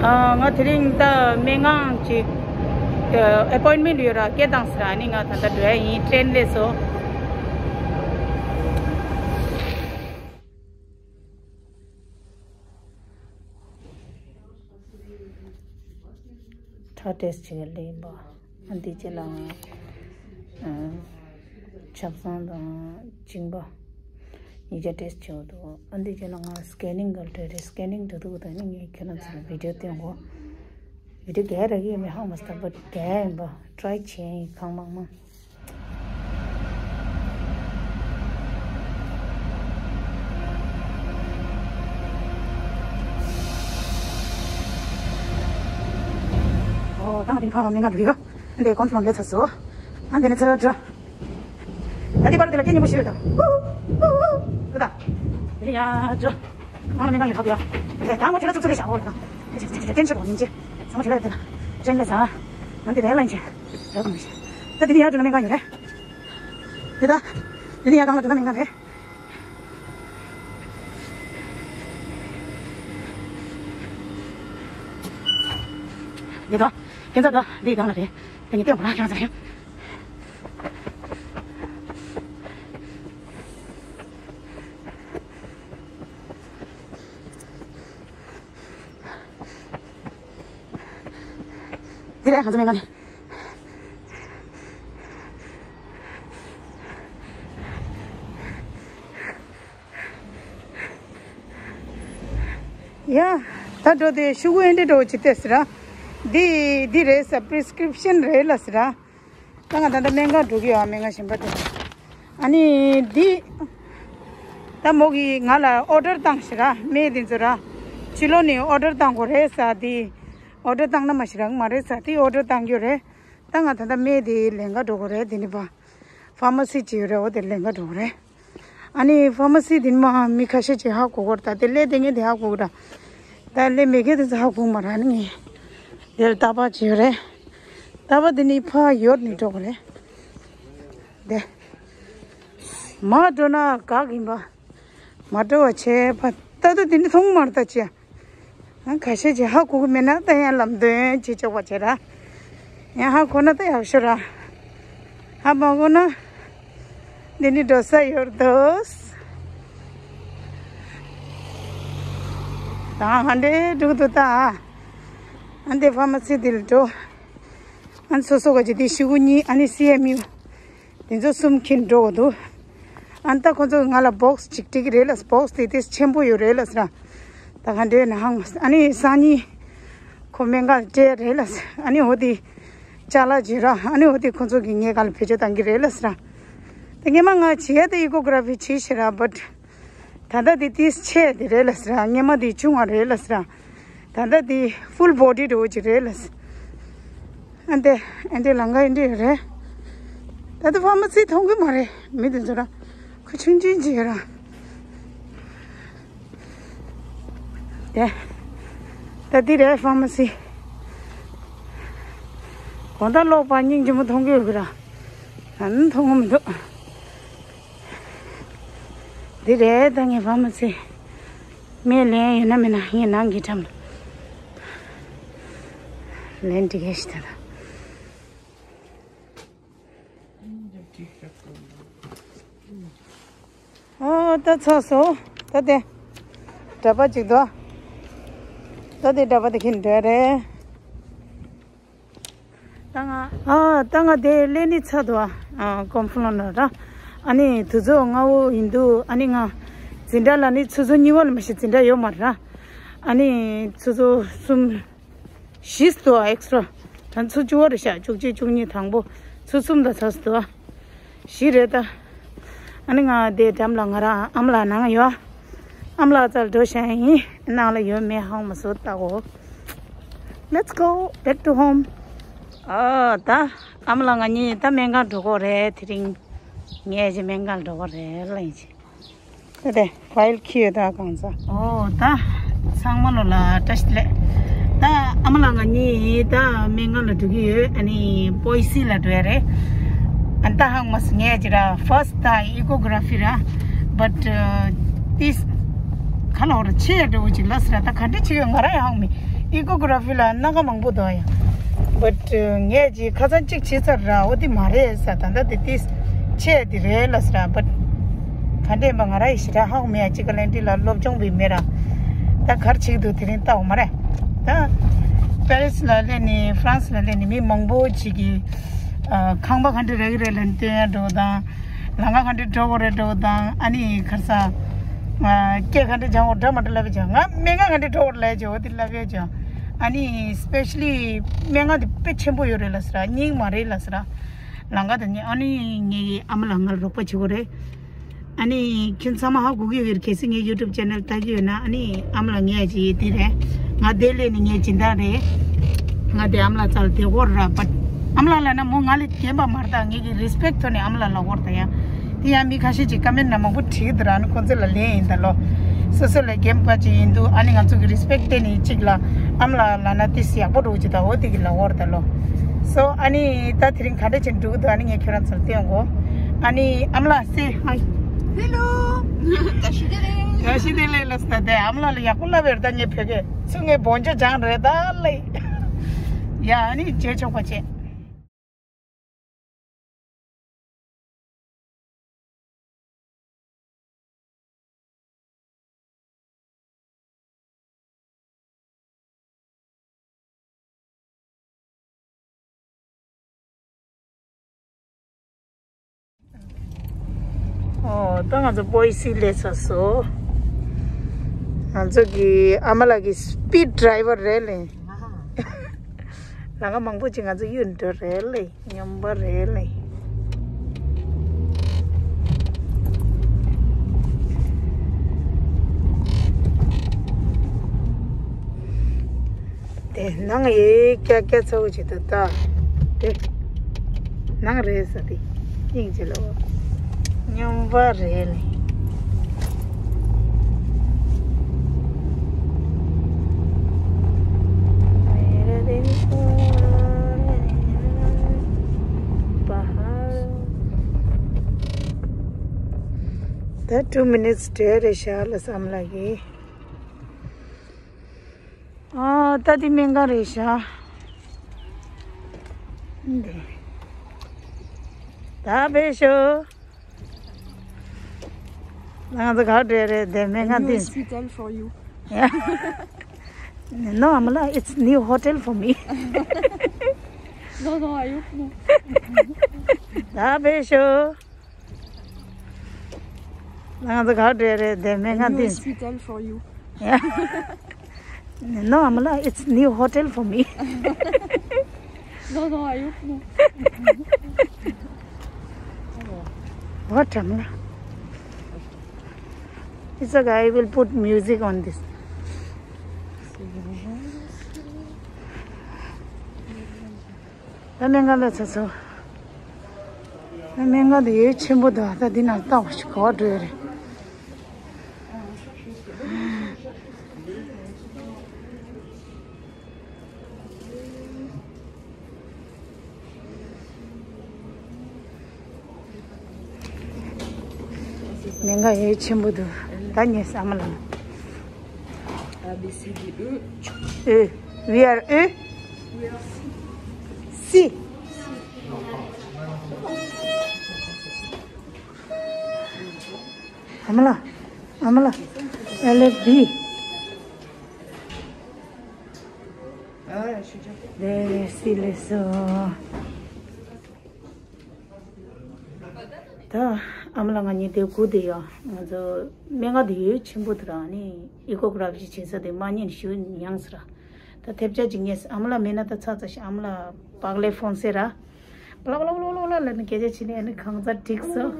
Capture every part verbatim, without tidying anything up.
ང་དེ་རིང་ད་སྨན་ཁང་ཅིག་ཨེ་པོའིན་མེན་ཊི་ཡོད་ར། སྐད་བཏང་ཟེར། ཨ་ནི་ང་ད་ལྟ་འགྲོ་ཡ་ཡིན། ཊེན་སླེབས་སོང་། ཁྲག་ཊེ་སི་ཊི་བྱེད་ཡ་སླེབས་ཡིན་པ། ཨ་འདི་རྗེས་ལ་ང་ཨ་ཆབ་གསང་དང་གཅིན་པ་གཉིས་ཆ་ཊེ་སི་ཊི་བྱེད་འོ་འདུག་ཨ་འདི་རྗེས་ལ་ང་སི་ཀེ་ནིང་ག་ལ་འགྲོ་རེད། སི་ཀེ་ནིང་འགྲོ་འདུག་ད་ནི་ངས་ཁྱེད་རང་ཚོ་ལ་བི་ཌི་ཡོ་སྟོན་གོ། བི་ཌི་ཡོ་རྒྱག་རག་གི་ཡོད་མེད་ཧ་མ་སྟག་པ་རྒྱག་ཡིན་པ། ཊི་རའི་བྱས་ཡིན་གང་མང་མང་། ཨོ་ད་ང་དེ་ཕ་མ་མི་ང་འགྲོ་གི་ཡོད། འདི་ཀོན་ཕོ་ལོན་སླེབས་ཚར་སོང་། ཨ་འདི་ནས་ཚུར་འགྲོ། ད་འདི་པར་འདི་ལ་སྐད་སྙན་པོ་ཞིག་ཡོད་ད། ཧུ་ཧུ་ཧུ་ཧུ། ད་ད། འདི་ཡ་འགྲོ། ང་ལ་མི་ང་ཡོད་ཐོག་ཡ། དེ་ད་ངོ་ཁྱེད་ལ་ཚུགས་ཚུགས་རེད་བཞག་འོ་ད། ཅི་ཅི་ཅི་ཅི་ཅི་ཅི་ཅི་ཅི་ཅི། ཚང་མ་ཁྱེད་ལ་ཡོད་དེ་ན། ཅན་ལས་ཟ། ང་འདི་རེད་ལ་ཡིན་ཅི། རེད་གོ་མི་ཤེས། ད་འདི་ནས་ཡར་འགྲོ་ན་སྨན་ཁང་ཡོད་རེད། འདི་ད། འདི་ནས་ཡར་སྒང་ལ་འགྲོ་ན་སྨན་ཁང་རེད། འདི་ད། ཁྱེད་ཚོ་ད་འདི་སྒང་ལ་རེད། དེ་ནས་སྟོན་གོ་ན་ཁྱེད་ཚོ་རེད། འདི་རེད་ང་ཚོ་སྨན་ཁང་ནི། ཡ། ད་འགྲོ་དེ་ཤུ་གུ་ཨེ་འདྲ་འགྲོ་ཅི་ཏེ་ཟེར་ར། འདི་འདི་རེད་ཟེར། པི་རི་སི་ཀི་རིབ་ཤན་རེད་ལ་ཟེར་ར། ད་ང་ད་ལྟ་སྨན་ཁང་འགྲོ་གི་ཡོད། སྨན་ཁང་གཞན་པ་དེ། ཨ་ནི་འདི། ད་མོ་གིས་ང་ལ་ཨོ་ཌར་བཏང་ཞེས་ར། སྨན་དེ་ཚོ་ར། ཕྱི་ལོགས་ནས་ཨོ་ཌར་བཏང་དགོས་རེད་ཟེར། དེ་ཨོ་ཌར་བཏང་ན་མ་ཞེ་དྲག་མ་རེད་ཟེར། དེ་ཨོ་ཌར་བཏང་རྒྱུ་རེད། ད་ང་ད་ལྟ་སྨན་དེ་ལེན་ག་འགྲོ་དགོས་རེད། དེ་ནི་པ། ཕར་མ་སི་ཅིག་ཡོད་རེད། འོ་དེ་ལེན་ག་འགྲོ་དགོས་རེད། ཨ་ནི་ཕར་མ་སི་དེ་ནི་མ་མི་ཁ་ཤས་ཅིག་ཧ་གོ་གི་རེད། ད་དེ་སླེབས་དེ་ངས་དེ་ཧ་གོ་གི་རེད། ད་སླེབས་མེད་མཁན་དེ་ཚོ་ཧ་གོ་གི་མ་རེད། ཨ་ནི་ངས་དེ་ལ་རྟག་པར་ཅིག་ཡོད་རེད། རྟག་པར་དེ་ནི་ཕར་ཡོད་ནི་འགྲོ་གི་རེད། དེ། མར་འགྲོ་ན་བཀག་ཡིན་པ། མར་འགྲོ་བ་བྱས་པ། ད་ལྟ་དེ་འདྲ་མཐོང་མ་རེད་ད་ཅི། ཨ་ཁ་ཤས་ཀྱིས་ཧ་གོ་གི་མེད་ན་ད་ཡང་ལམ་སྟོན་བྱེད་ཆོག་པ་བྱེད་ར། ཡང་ཧ་གོ་ན་ད་ཡག་ཤོས་ར། ཧ་མ་གོ་ན་འདི་འདྲ་འགྲོ་ས་ཡོད་འདུག་ད་ཧ་འདྲེ་འགྲོ་འདུག་ད། ཨ་འདི་ཕར་མ་སི་འདི་ལ་འགྲོ། ཨ་སོ་སོ་ག་ཅི་དེ་ཤི་གུ་གཉིས། ཨ་ནི་སི་ཨེམ་ཡུ། དེ་ཚོ་གསུམ་འཁྱེར་འགྲོ་དགོས་འདུག་ཨ་ནི་ད་ཁོ་ཚོ་ང་ལ་བོག་སི་གཅིག་སྤྲད་ཀྱི་རེད་ལ། བོག་སི་དེ་དེ་ཆེན་པོ་ཡོད་རེད་ལ་ཟེར། ད་ག་འདྲས་ན་ཧང་། ཨ་ནི་སང་ཉིན་ཁོ་སྨན་ཁང་སྤྲད་རེད་ལ་ཟེར། ཨ་ནི་འོ་དེ་ཅ་ལག་བརྗེ་ར། ཨ་ནི་འོ་དེ་ཁོ་ཚོ་གི་ངའི་སྒང་ལ་བེད་སྤྱོད་གཏང་གི་རེད་ལ་ཟེར། ད་སྔས་མ་ང་བྱེད་ཡ་ད་ཨི་ཀོ་གྷ་ར་ཕི་བྱས་ཤག་ར། བཊ་ད་ལྟ་དེ་ཏིས་ཆེ་དེ་རེད་ལ་ཟེར། སྔས་མ་དེ་ཆུང་བ་རེད་ལ་ཟེར། ད་ལྟ་དེ་ཧྥུལ་བོ་ཌི་འདྲ་བོ་ཅིག་རེད་ལ་ཟེར། ཨ་འདི་ཨ་འདི་ལམ་ཁ་འདི་རེད། ད་ལྟ་ཕར་མ་སི་མཐོང་གི་མ་རེད། མི་དེ་ཚོ་ར་ཁུ་ཆུང་ཆུང་ཅིག་ར། དེ་ད་འདི་རེད་ཕར་མ་སི། གང་ལྟར་གློག་པར་སྙིང་རྗེ་མོ་མཐོང་གི་ཡོད་གི་ར། ད་ནི་མཐོང་གི་མི་འདུག་འདི་རེད། ད་ངས་ཕར་མ་སི། སྨན་ལེན་ཡོད་ན་མེད་ན་ངས་ནང་གི་འགྲམ་ལ་ལེན་འགྲིག་གི་ཞིག་ད་ད། ཨོ་ད་ཚར་སོང་། ད་དེ་འདྲ་པ་ཅིག་འདུག་ད་དེ་འདྲ་པ་དེ་ཁྱེར་འགྲོ་རེད། ད་ང་ཨ་ད་ང་དེ་ལེན་ནི་ཚར་འདུག་ཨ་ཀོན་ཕོ་ལོན་ར། ཨ་ནི་དུས་ཚོད་སྔ་བོ་ཡིན་འདུག་ཨ་ནི་ང་འཛིན་གྲྭ་ལ་ནི་ཆུ་ཚོད་གཉིས་པ་ལ་མ་གཞི་འཛིན་གྲྭ་ཡོད་མ་རེད་ར། ཨ་ནི་ཆུ་ཚོད་གསུམ། བཞི་འདུག་ཨེག་སི་ཊ་ར། ད་ཆུ་ཚོད་བཅུ་པ་རེད་ཤག་བཅུ་གཅིག་བཅུ་གཉིས། དང་པོ་ཆུ་ཚོད་གསུམ་དང་ཚར་སོང་འདུག་བཞི་རེད་ད། ཨ་ནི་ང་དེ་འགྲམ་ལ་ང་རང་ཨ་མ་ལགས་ནང་ཡོད། ཨ་མ་ལགས་རྩར་འགྲོ་བཞག་ཡིན། ནང་ལ་ཡོད་མེད་ཧ་གོ་མ་སོང་། ལྟ་གོ། Let's go back to home. ཨ་ད་ཨ་མ་ལགས་ང་གཉིས་ད་སྨན་ཁང་འགྲོ་གི་རེད། དེ་རིང་ངས་ཅིག་སྨན་ཁང་འགྲོ་གི་རེད་ལ་ཡིན་ཅིག་ད་དེ་ཕ་ཡིལ་ཁྱེར་ཡོད་ད་གང་ཟག་ཨོ་ད་ཚང་མ་ལོ་ལ་བཀྲ་ཤིས་བདེ་ལེགས། ད་ཨ་མ་ལགས་ང་གཉིས་ད་སྨན་ཁང་ལ་འགྲོ་གི་ཡོད། ཨ་ནི་པོ་ཨི་སི་ལ་འགྲོ་ཡ་རེད། ཨ་ད་ཧ་གོ་མ་སོང་། ངས་ཅིག་ར་ཕར་སི་ཊི་ད་ཨི་ཀོ་གྷ་ར་ཕི་ར། བཊ་ཏིས་ཁ་ལོ་ར་ཆེ་འགྲོ་ཅིག་ལ་ཟེར་ར། ད་ག་འདྲ་ཅིག་ཡོད་ང་རང་ཡང་ཧ་གོ་མེད། ཨི་ཀོ་གྷ་ར་ཕི་ལ་སྣ་ཁ་མང་པོ་འདུག་ཡ། བཊ་ངས་ཅིག་ཁ་སང་གཅིག་བྱས་ཚར་ར། འོ་དེ་མ་རེད་ཟེར། ད་ལྟ་དེ་ཏིས་ཆེ་དེ་རེད་ལབ་ཟེར་ར། བཊ་ག་འདྲ་ཡིན་པ་ང་རང་ཡི་ཞེ་དྲག་ཧ་གོ་མེད་ཡ། ཅིག་ག་ལན་ཏི་ལ་སློབ་སྦྱོང་བི་མེད་ར། ད་གར་ཆིག་འདུག་དེ་རིང་ལྟ་འོ་མ་རེད། ད་པེ་རིས་ལ་སླེབས་ནས་ཧྥ་རན་སི་ལ་སླེབས་ནས་མི་མང་པོ་ཅིག་གིས་ཁང་པ་ག་འདྲ་རག་གི་རེད་ལབ་ནས་སྟོན་ཡ་འགྲོ་དང་། ལམ་ཁ་ག་འདྲ་འགྲོ་དགོས་རེད་འགྲོ་དང་། ཨ་ནི་ཁར་ས་སྐད་ག་འདྲ་སྦྱང་དགོས་འདྲ་མ་འདྲ་ལབ་ཡ་ཅིག་ང་སྨན་ཁང་ག་འདྲ་འགྲོ་དགོས་ལབ་ཡ་ཅིག་འོ་དེ་ལབ་ཡ་ཅིག་ཨ་ནི་སི་པེ་ཤ་ལི་སྨན་ཁང་དེ་དཔེ་ཆེན་པོ་ཡོད་རེད་ལབ་ཟེར་ར། རྙིང་མ་རེད་ལབ་ཟེར་ར། ལམ་ཁ་དེ་ནི་ཨ་ནི་ངའི་ཨ་མ་ལགས་ང་ལ་རོགས་པ་བྱེད་དགོས་རེད། ཨ་ནི་ཁྱོད་ཚང་མ་ཧ་གོ་གི་ཡོད་རེད། གལ་སྲིད་ངའི་ཡུ་ཊུབ་ཆེ་ནལ་ལྟ་གི་ཡོད་ན། ཨ་ནི་ཨ་མ་ལགས་ངས་ཅིག་དེ་རེད། ང་དེ་སླེབས་ནས་ངའི་སྦྱིན་བདག་རེད། ང་དེ་ཨ་མ་ལགས་རྩ་ལ་དེ་སྐོར་ར། བཊ་ཨ་མ་ལགས་ལབ་ན་མོ་ང་ལས་རྒན་པ་མ་རེད། ད་ངེད་ཀྱི་རི་སི་པེག་ཐོག་ནས་ཨ་མ་ལགས་ལབ་སྐོར་ད་ཡ། དེ་ཡང་མི་ཁ་ཤས་ཅིག་ཀ་མེན་ནང་མང་པོ་བྲིས་འདུག་ར། ཨ་ནི་ཁོང་ཚོ་ལ་ལན་ཡིན་ད་ལོ། སོ་སོ་ལས་རྒན་པ་ཅིག་ཡིན་དུས་ཨ་ནི་ང་ཚོ་གི་རི་སི་པེག་སྟེར་ནས་ཅིག་ལ་ཨ་མ་ལགས་ལབ་ན་ཏིས་ཡག་པོ་འགྲོ་གི་ད། འོ་དེ་གི་ལབ་སྐོར་ད་ལོ། སོ་ཨ་ནི་ད་དེ་རིང་ག་འདྲ་ཅིག་འགྲོ་གི་འདུག་ཨ་ནི་ངས་ཁྱོད་རང་ཚོར་སྟོན་གོ་ཨ་ནི་ཨ་མ་ལགས་སེ་ཧའི། ཧེ་ལོ། བཀྲ་ཤིས་བདེ་ལེགས། བཀྲ་ཤིས་བདེ་ལེགས་ལ་ས་ད་དེ་ཨ་མ་ལགས་ལ་ཡག་པོ་ལབ་ཡོད་ད། ངས་བོད་སྐད་ཚུར་ངས་བོན་ཆོས་སྦྱངས་རེད་ད་ལེ། ཡ་ཨ་ནི་རྗེས་ཆོག་པ་བྱེད། ཨོ། ད་ང་ཚོ་བོ་ཡི་སི་སླེབས་ཚར་སོང་། ང་ཚོ་གི་ཨ་མ་ལགས་ཀྱི་སི་པིཌ་ཌ་རའི་ཝར་རེད་ལེ། ལམ་ཁ་མང་པོ་ཅིག་ང་ཚོ་གཡུག་འགྲོ་རེད་ལེ། སྨྱོན་པ་རེད་ལེ། དེ་ནང་ཡེ་ཀྱ་ཀྱ་ཚ་བོ་ཅིག་ཏུ་ལྟ། དེ་ནང་རེད་ས་དེ་སྙིང་རྗེ་ལོ། སྨྱོན་པ་རེད་ལེ། ད་two minutes སྤྲད་རེད་ཤག་ལ་བསམ་ལ་གི། ཨ་ད་དེ་སྨན་ཁང་རེད་ཤག་འདི། ད་བས་ཤོ། ང་ཚོ་ག་འདྲ་རེད་དེ་སྨན་ཁང་འདི། New hospital for you. Yeah. No, Amala, it's new hotel for me. No, no, I hope no. ད་བས་ཤོ། ང་ཚོ་ག་འདྲ་རེད་དེ་སྨན་ཁང་འདི། New hospital for you. Yeah. No, Amala, it's new hotel for me. No, no, I hope no. What, Amala? It's okay, I will put music on this. ད་སྨན་ཁང་ལ་ཚར་སོང་། ད་སྨན་ཁང་དེ་ཡོད་ཆེན་པོ་འདུག་ད་འདི་ནང་ལྟ་བ་ཞིག་ག་པར་འགྲོ་ཡ་རེད། སྨན་ཁང་ཡོད་ཆེན་པོ་འདུག་ད་ངས་ཨ་མ་ལ། A B C D E. E. We are E. C. ཨ་མ་ལ། ཨ་མ་ལ། L F B. ཨ་ཤུ་ཅོ། དེ་སི་ལེ་སོ། ད་ཨ་མ་ལགས་ང་གཉིས་དེ་སྒུག་བསྡད་ཡོད། ང་ཚོ་སྨན་ཁང་དེ་ཡོད་ཆེན་པོ་དེ་ར། ཨ་ནི་ཨི་ཀོ་གྷ་ར་ཕི་བྱེད་ས་དེ་མ་རྙེད་ནས་ཞུ་མྱངས་ཟེར་ར། ད་ཐེབས་ཆག་ཅིག་ངས་ཨ་མ་ལགས་མེད་ན་ད་ཚར་ཚར་ཞིག་ཨ་མ་ལགས་པག་ལེ་ཧྥོན་སེ་ར། པླག་པླག་པླག་པླག་ལབ་ནས་སྐད་ཆ་བྱས་ནས་ཨ་ནི་གང་ཚར་འགྲིག་སོང་།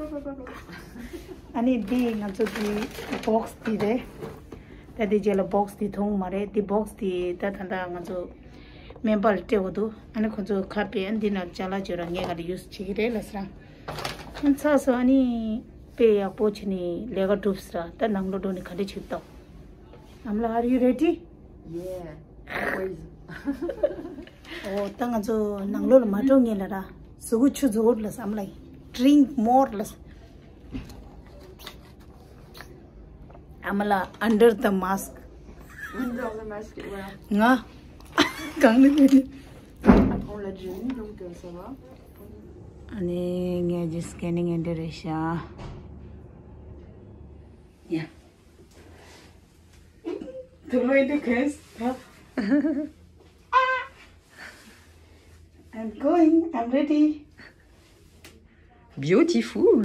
ཨ་ནི་འདི་ང་ཚོ་གི་བོག་སི་འདི་རེད། ད་འདི་རྗེས་ལ་བོག་སི་འདི་མཐོང་མ་རེད། འདི་བོག་སི་འདི་ད་ད་ད་ང་ཚོ་སྨན་པ་ལ་སྤྲད་དགོས་འདུག་ཨ་ནི་ཁོ་ཚོ་ཁ་དཔེ་ཨ་ནི་འདི་ནང་ཅ་ལག་བཅོས་ར་ངས་ག་ལ་ཡུས་བྱེད་ཀྱི་རེད་ལབ་ཟེར། ཨ་ནི་ཚར་སོང་། ཨ་ནི་དཔེ་ཡག་པོ་བྱས་ནས་ལས་ཀ་སྒྲུབ་ཟེར། ད་ནང་ལོགས་འགྲོ་ནས་ག་འདྲ་བྱེད་དོ། ཨ་མ་ལགས། Are you ready? Yeah, always. ཨོ་ད་ང་ཚོ་ནང་ལོགས་ལ་མ་འགྲོ་སྔོན་ལ་ར་གཟུགས་པོ་ཆུ་རྫོགས་ལ་བསམ་ལ། Drink more ལ། ཨ་མ་ལགས། Under the mask. Under the mask, well. ང་ གང་ནས་ཡིན། On l'a déjà mis, donc, euh, ça va. ཨ་ནི་ངས་ཀྱི་སི་ཀེ་ནིང་ཨེ་འདྲ་རེད་ཤག་ཡ། དུག་ལོག་འདི་གས། I'm going, I'm ready. Beautiful.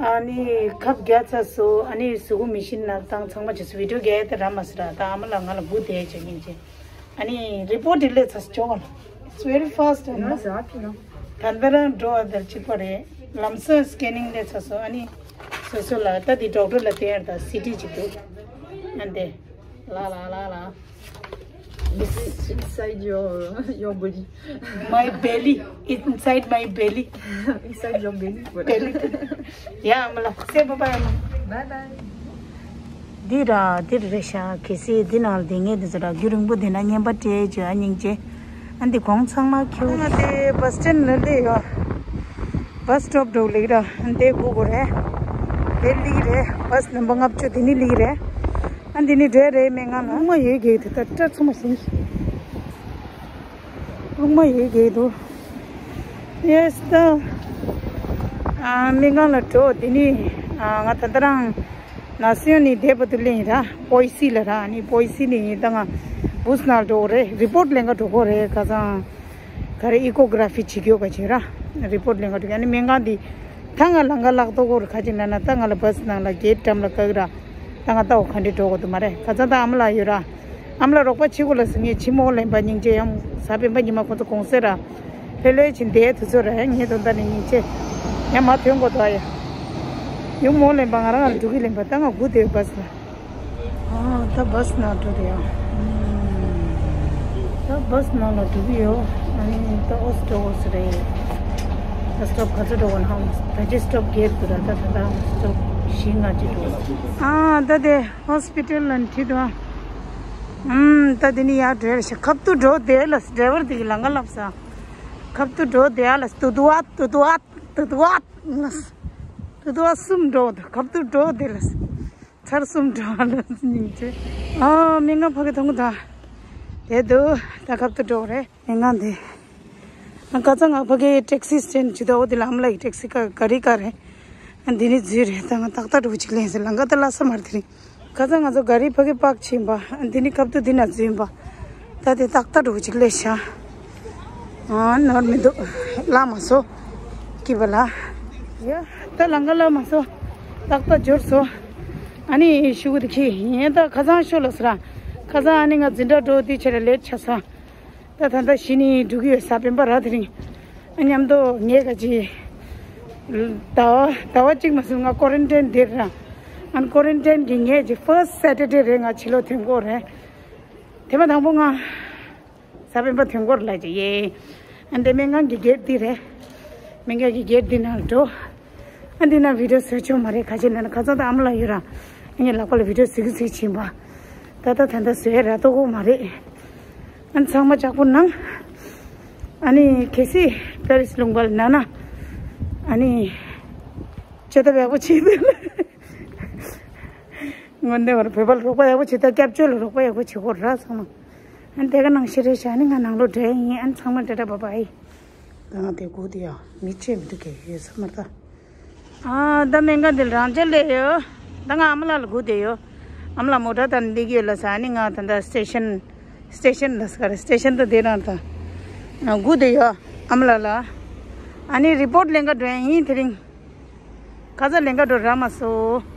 ཨ་ནི་ཁབ་བརྒྱབ་ཚར་སོང་། ཨ་ནི་གཟུགས་པོ་མི་ཤེས་ན་བཏང་ཚང་མ་བྱས་སོང་། བི་ཌིའོ་རྒྱག་ཡ་དེ་རག་མ་སོང་ར། ད་ཨ་མ་ལགས་ང་ལ་སྒུག་བསྡད་བྱས་ཉིན་བྱས། ཨ་ནི་རི་པོར་ཊི་དེ་སླེབས་ཚར་སོང་ཅོག་ལ། It's very fast, you know. ད་ལྟ་རང་འགྲོ་བ་དེར་གཅིག་པ་རེད། ལམ་སང་སི་ཀེ་ནིང་སླེབས་ཚར་སོང་། ཨ་ནི་སོ་སོ་ལ་ད་དེ་ཌོག་ཊར་ལ་བསྟན་ཡ་ད་སི་ཊི་ཅིག་འདུག་ཨ་འདི། ལ་ལ་ལ་ལ། It's inside your, your body. My belly. It's inside my belly. Inside your belly. Belly. ཡ་ཨ་མ་ལགས། སེ་བྷའི་བྷའི། Bye bye. འདི་ར་འདི་རེད་ཤག་གལ་སྲིད་འདི་ནང་ལ་བསྡད་མཁན་དེ་ཚོ་ར་རྒྱུན་རིང་པོ་བསྡད་ན་རྔན་པ་སྤྲད་བྱས་ཨ་སྙིང་རྗེ། ཨ་འདི་གོང་ཚང་མ་ཁྱེར། ང་དེ་བྷ་སི་སི་ཊེན་ལ་སླེབས་ཡོད། བྷ་སི་སི་ཊོབ་འགྲོ་ལེགས་ར། ཨ་འདི་སྒུག་དགོས་རེད། དེ་སླེབས་རེད། བྷ་སི་ནམ་བར་ལྔ་བཅུ་དེ་ནས་སླེབས་རེད། ཨ་འདི་ནས་འགྲོ་རེད། སྨན་ཁང་ལ་རླུང་མ་ཡོད་གི་དེ་ད་སྐྲ་ཚོ་མ་ཟིན། རླུང་མ་ཡོད་གི་འདུག Yes, ད། ཨ་སྨན་ཁང་ལ་འགྲོ། དེ་ནས་ཨ་ང་ད་ལྟ་རང་ནར་སིང་ཡོང་ནས་བསྡད་པ་དུ་སླེབས་ཡིན་ར། བོ་ཡི་སི་ལ་ར། ཨ་ནི་བོ་ཡི་སི་ནས་ཡིན་ད་ང་བྷ་སི་ནང་འགྲོ་དགོས་རེད། རི་པོར་ཊི་ལེན་ག་འགྲོ་དགོས་རེད། ཁ་སང་ག་རེ་ཨི་ཀོ་གྷ་ར་ཕི་བྱེད་རྒྱུ་ག་བྱེད་ར། རི་པོར་ཊི་ལེན་ག་འགྲོ་གི། ཨ་ནི་སྨན་ཁང་འདི་ད་ང་ལམ་ཁ་ལག་ཐོག་གོ་ར། ཁ་ཅིག་ན་ན་ད་ང་ལ་བྷ་སི་ནང་ལ་གེ་ཊི་འགྲམ་ལ་བཀག་ར། ད་ང་ལྟ་བ་ག་འདྲ་འགྲོ་དགོས་འདུག་མ་རེད། ཁ་སང་ད་ཨ་མ་ལགས་ཡོད་ར། ཨ་མ་ལགས་རོགས་པ་བྱེད་དགོས་ལ་ཟེར། ངས་ཕྱི་མོ་ལེན་པ་སྙིང་རྗེ། ཡང་གཟའ་སྤེན་པ་ཉི་མ་ཁོ་ཚོ་གུང་སེང་ར། ལྷོད་ལྷོད་བྱས་བསྡད་དུས་ཚོད་ར། ཡང་ངས་དོན་དག་ནས་སྙིང་རྗེ། ཡང་མ་ཐོན་དགོས་འདུག་ཨ་ཡ། ཡུལ་མོ་ལེན་པ་ང་རང་ལ་འགྲོ་གི་ལེན་པ། ད་ང་སྒུག་བསྡད་བྷ་སི་ལ། ཨ་ད་བྷ་སི་ནང་འགྲོ་རེད་ཡ། ད་བྷ་སི་ནང་ལ་འགྲོ་གི་ཡོད། ཨ་ནི་ད་ཨོ་སི་འགྲོ་དགོས་ས་རེད། ད་སི་ཊོབ་ག་ཚོད་འགྲོ་དགོས་ན། ད་ཅི་སི་ཊོབ་བརྒྱད་འདུག་ར། ད་ད་ད་སི་ཊོབ་བཞི་ལྔ་ཅིག་འགྲོ། ཨ་ད་དེ་ཧོ་སི་པི་ཊལ་ལ་ཁྲིད་འདུག་ཨམ། ད་དེ་ནི་ཡར་འགྲོ་ཡ་ཞིག་ཁབ་ཏུ་འགྲོ་བསྡད་ལ། ཌ་རའི་ཝར་དེ་གིས་ལམ་ཁ་བསླབས་ས། ཁབ་ཏུ་འགྲོ་བསྡད་ལ། ཏུ་ཏུ་ཨ་ཏུ་ཏུ་ཨ་ཏུ་ཏུ་ཨ་ཏུ་ཏུ་ཨ་གསུམ་འགྲོ་འདུག་ཁབ་ཏུ་འགྲོ་བསྡད་ལ། ཚར་གསུམ་འགྲོ་ལ་སྙིང་རྗེ། ཨ་སྨན་ཁང་ཕ་གི་མཐོང་གི་ད། དེ་འདུག་ད་ཁབ་ཏུ་འགྲོ་རེད། སྨན་ཁང་དེ། ང་ཁ་སང་ང་ཕ་གིའི་ཊེག་སི་སི་ཊེན་ཌི་ཅིག་འདུག་འོ་དེ་ལ་ཨ་མ་ལགས་ཀྱི་ཊེག་སི་ཀ་ག་རི་ཀ་རེད། ཨ་འདི་ནས་འཛུལ་རེད། ད་ང་ཏག་ཏག་འགྲོ་ཅིག་ལེན་ཟེར། ལམ་ཁ་ད་སླ་ས་མ་རེད་དེ་རིང་། ཁ་སང་ང་ཚོ་ག་རི་ཕ་གི་པག་ཕྱིན་པ། ཨ་འདི་ནས་ཁབ་ཏུ་འདི་ན་འཛུལ་པ། ད་དེ་ཏག་ཏག་འགྲོ་ཅིག་ལེན་ཤག་ཨ་ནོར་མི་འདུག་བརླག་མ་སོང་། སྐྱིད་པ་ལ། ཡ་ད་ལམ་ཁ་བརླག་མ་སོང་། ཏག་ཏག་འབྱོར་སོང་། ཨ་ནི་ཤུ་གུ་དེ་ཁྱི་ཡིན་ད་ཁ་སང་ཤོ་ལ་སོ་ར། ཁ་སང་ཨ་ནི་ང་འཛིན་གྲྭ་འགྲོ་དུས་ཆེ་ར་ལེ་ཊི་ཆགས་སོང་། ད་ད་ལྟ་གཞི་ནས་འགྲོ་གི་ཡོད། གཟའ་སྤེན་པ་ར་དེ་རིང་། ཨ་མཉམ་དུ་ངས་ག་ཅི། ཟླ་བ་ཟླ་བ་གཅིག་མ་ཟིན་ང་ཀོ་རན་ཊིན་དེར་ར། ཨ་ནི་ཀོ་རན་ཊིན་གི་ངས་ཀྱི་ཕར་སི་ཊི་སེ་ཊར་ཌེ་རེད། ང་ཕྱི་ལོགས་ཐོན་གོ་རེད། དེ་མ་དང་པོ་ང་གཟའ་སྤེན་པ་ཐོན་གོ་ར་ལ་ཅི་ཡེ། ཨ་འདི་སྨན་ཁང་གི་གེ་ཊི་འདི་རེད། སྨན་ཁང་གི་གེ་ཊི་འདི་ནང་འགྲོ། ཨ་འདི་ན་བི་ཌིའོ་བཟོ་ཆོག་མ་རེད། ཁ་ཆེ་ན་ན་ཁ་ཚ་ད་ཨ་མ་ལགས་ཡོད་ར། ངས་ལག་པ་ལ་བི་ཌིའོ་གཟིགས་གཟིགས་བྱིན་པ། ད་ལྟ་ད་ལྟ་བཟོས་ར་ལྟོ་གོ་མ་རེད། ཨ་ཚང་མ་ལྕགས་པོ་ནང་། ཨ་ནི་གལ་སྲིད་པེ་རི་སི་ལུང་པ་ལ་ན་ན། ཨ་ནི། ལྕེ་ད་ཡག་པོ་བྱེད་དེ་ལ། དངོས་གནས་བར་བོད་པ་ལ་རོགས་པ་ཡག་པོ་བྱེད་ད་སྐྱབས་བཅོལ་ལ་རོགས་པ་ཡག་པོ་བྱེད་དགོས་ར་ཚང་མ། ཨ་ནི་དེ་ག་ནང་བཞིན་རེད་ཤག་ཨ་ནི་ང་ནང་ལོགས་འགྲོ་ཡིན། ཨ་ནི་ཚང་མ་ཊ་ཊ་བྷའི་བྷའི། ད་ང་དེ་སྒུག་དེ་ཡ་མི་ཆེ་མི་འདུག་གས་ཡོད་ས་མ་རེད་ད། ཨ་ད་སྨན་ཁང་དེ་ལ་རང་ཅག་སླེབས་ཡོད། ད་ང་ཨ་མ་ལགས་ལ་སྒུག་བསྡད་ཡོད། ཨ་མ་ལགས་མོ་ཊ་དང་སླེབས་ཡོད་ལ་ས། ཨ་ནི་ང་ད་ལྟ་སི་ཊེ་ཤན། སི་ཊེ་ཤན་ལ་ས་ག་རེ་སི་ཊེ་ཤན་དུ་བསྡད་རང་ད། སྒུག་བསྡད་ཡོད་ཨ་མ་ལགས་ལ། ཨ་ནི་རི་པོར་ཊི་ལེན་ག་འགྲོ་ཡིན་དེ་རིང་། ཁ་ཚ་ལེན་ག་འགྲོ་རག་མ་སོང་།